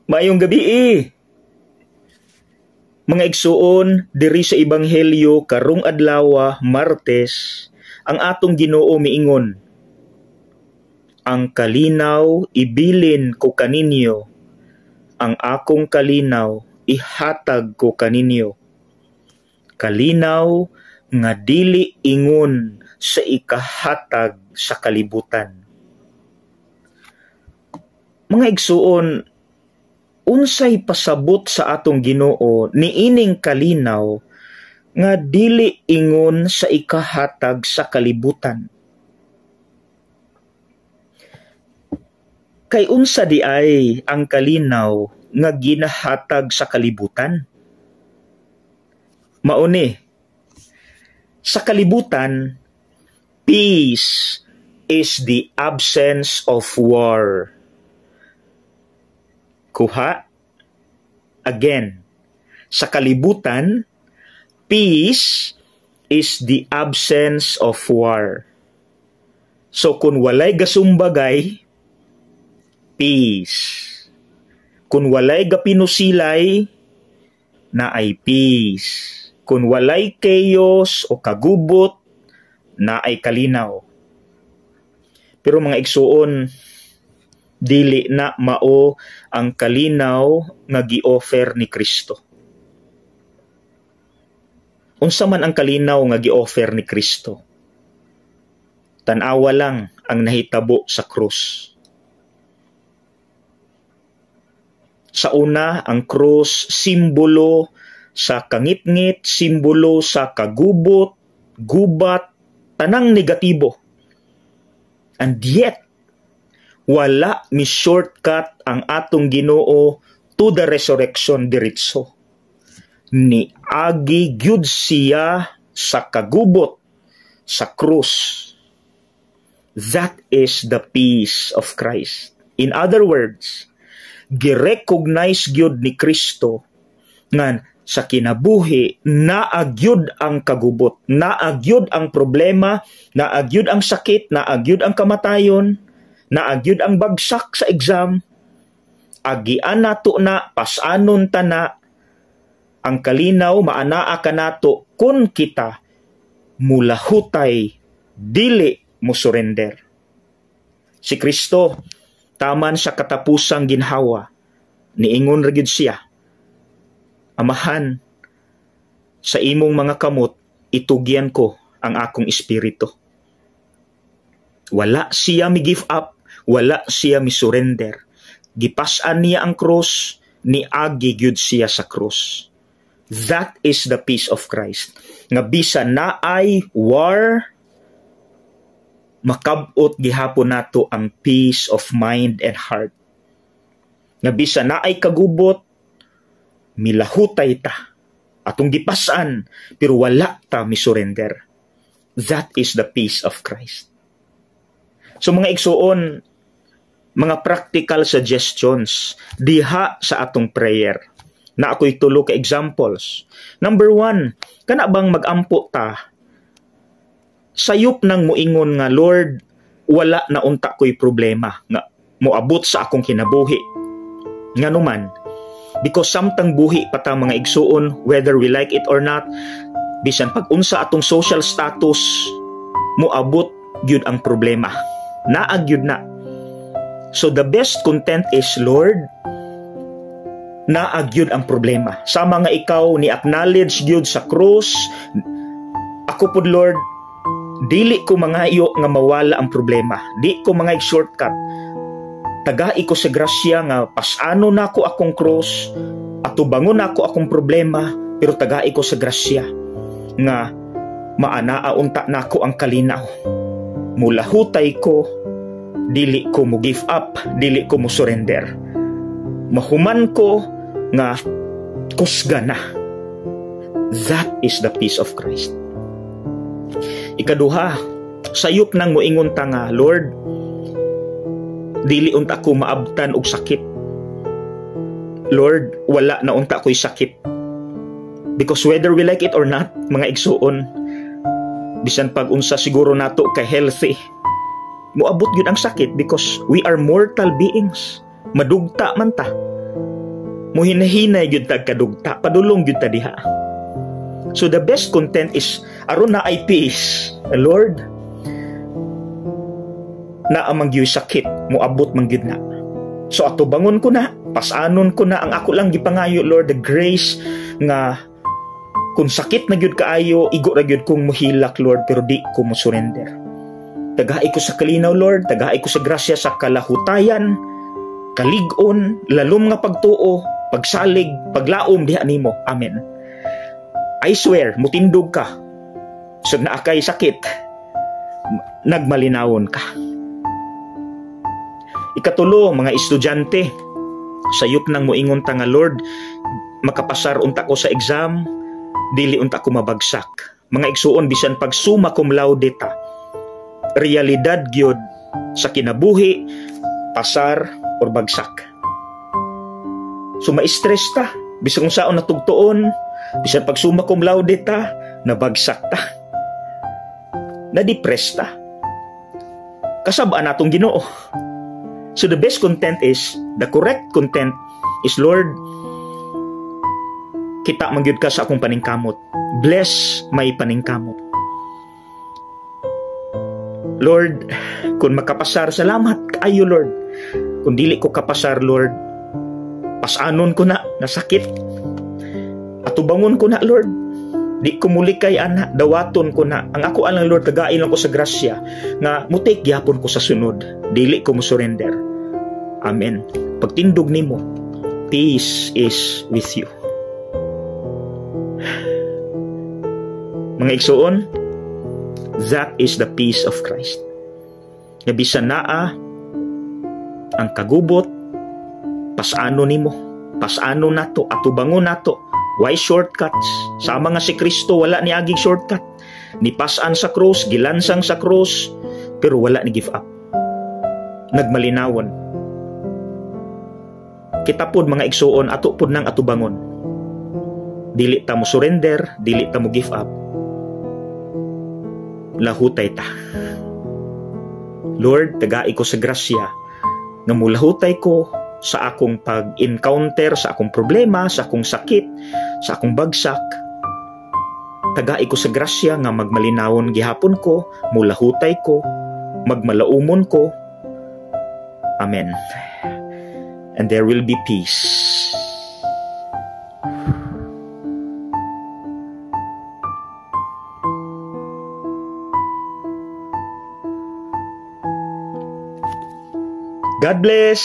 Maayong gabii, mga igsuon, diri sa Ebanghelyo karong adlaw, Martes, ang atong Ginoo miingon, "Ang kalinaw ibilin ko kaninyo, ang akong kalinaw ihatag ko kaninyo. Kalinaw nga dili ingon sa ikahatag sa kalibutan." Mga igsuon, unsay pasabot sa atong Ginoo niining kalinaw nga dili ingon sa ikahatag sa kalibutan? Kay unsa di ay ang kalinaw nga ginahatag sa kalibutan? Mauni, sa kalibutan, peace is the absence of war. Kuha? Again, sa kalibutan, peace is the absence of war. So kung walay gasumbagay, peace. Kung walay gapinusilay, naay peace. Kung walay chaos o kagubot, naay kalinaw. Pero mga igsuon, dili na mao ang kalinaw nga gi-offer ni Kristo. Unsa man ang kalinaw nga gi-offer ni Kristo? Tan-awa lang ang nahitabo sa krus. Sa una, ang krus simbolo sa kangitngit, simbolo sa kagubot, gubat, tanang negatibo. And yet, wala mi shortcut ang atong Ginoo to the resurrection diretso. Ni agi gyud siya sa kagubot sa krus. That is the peace of Christ. In other words, gi-recognize gyud ni Kristo nga sa kinabuhi naagyud ang kagubot, naagyud ang problema, naagyud ang sakit, naagyud ang kamatayon, naagyud ang bagsak sa exam. Agian nato na, pasanon ta na. Ang kalinaw maanaa kanato kun kita mulahutay, dili mo surrender. Si Kristo, taman sa katapusang ginhawa, niingon ra gyud siya, "Amahan, sa imong mga kamot itugyan ko ang akong espiritu." Wala siya mi give up, wala siya mi surrender. Gipas-an niya ang cross, niagi gyud siya sa cross. That is the peace of Christ. Nga bisa naay war, makabot gihapon nato ang peace of mind and heart. Nga bisa naay kagubot, milahutay ta. Atong gipasan, pero wala ta mi surrender. That is the peace of Christ. So mga igsuon, mga practical suggestions diha sa atong prayer. Na ako'y tulo ka examples. Number one, kana bang magampo ta, sayop nang muingon nga, "Lord, wala na unta ko'y problema nga moabot sa akong kinabuhi." Nganuman? Because samtang buhi pa ta, mga igsuon, whether we like it or not, bisan pag unsa atong social status, moabot gyud ang problema. Naa gyud na. So the best content is, "Lord, naa gyud ang problema. Sama nga ikaw ni acknowledge gyud sa krus, ako pud, Lord, dili ko mangayo nga mawala ang problema. Di ko mangay shortcut. Tagai ko sa grasya nga pasano nako akong cross, atubangon nako akong problema, pero tagai ko sa grasya nga maanaa unta nako ang kalinaw. Mulahutay ko, dili ko mo give up, dili ko mo surrender. Mahuman ko nga kusga na." That is the peace of Christ. Ikaduha, sayop nang moingon ta nga, "Lord, dili unta ko maabtan og sakit. Lord, wala na unta ko'y sakit." Because whether we like it or not, mga igsuon, bisan pag unsa siguro nato kay healthy, moabot gyud ang sakit because we are mortal beings. Madugta man ta. Muhinahinay gyud tag kadugta, padulong gyud ta diha. So the best content is aron na ay peace. Lord, naa man gyud sakit, moabot man gyud na. So atubangon ko na, pasanon ko na. Ang ako lang gipangayo, Lord, the grace nga kung sakit na gyud kaayo, igo ra gyud kong muhilak, Lord, pero di ko mo surrender. Tagai ko sa kalinaw, Lord, tagai ko sa grasya sa kalahutayan, kalig-on, lalom nga pagtuo, pagsalig, paglaom diha nimo. Amen. I swear, mutindog ka. So naa kay sakit, nagmalinawon ka. Ikatulo, mga estudyante, sayop nang moingon ta nga, "Lord, makapasar unta ko sa exam, dili unta ko mabagsak." Mga igsuon, bisan pag summa cum laude ta, realidad gyud sa kinabuhi, pasar or bagsak. So ma-stress ta, bisan kung saon natugtuon, bisan pag summa cum laude ta, nabagsak ta. Na-depress ta. Kasab-an natong Ginoo. So the best content is, the correct content is, "Lord, kita man gyud ka sa akong paningkamot. Bless my paningkamot. Lord, kung makapasar, salamat kaayo, Lord. Kung dili ko kapasar, Lord, pasanon ko na, nasakit. Atubangon ko na, Lord. Di ko mulikay ana, dawaton ko na. Ang ako lang, Lord, tagai lang ko sa grasya nga mutake gyapon ko sa sunod. Dili ko mo surrender. Amen." Pagtindog nimo, peace is with you. Mga igsuon, that is the peace of Christ. Nga bisan naa ang kagubot, pasano nimo, pasano nato, atubangon nato. Why shortcuts? Sama nga si Kristo, wala ni agig shortcut. Nipasan sa cross, gilansang sa cross, pero wala ni give up. Nagmalinawon. Kita pod, mga igsuon, ato pod nang atubangon. Dili ta mo surrender, dili ta mo give up. Lahutay ta. Lord, tagai ko sa grasya nga mulahutay ko sa akong pag-encounter, sa akong problema, sa akong sakit, sa akong bagsak. Tagai ko sa grasya nga magmalinawon gihapon ko, mulahutay ko, magmalaumon ko. Amen. And there will be peace. God bless.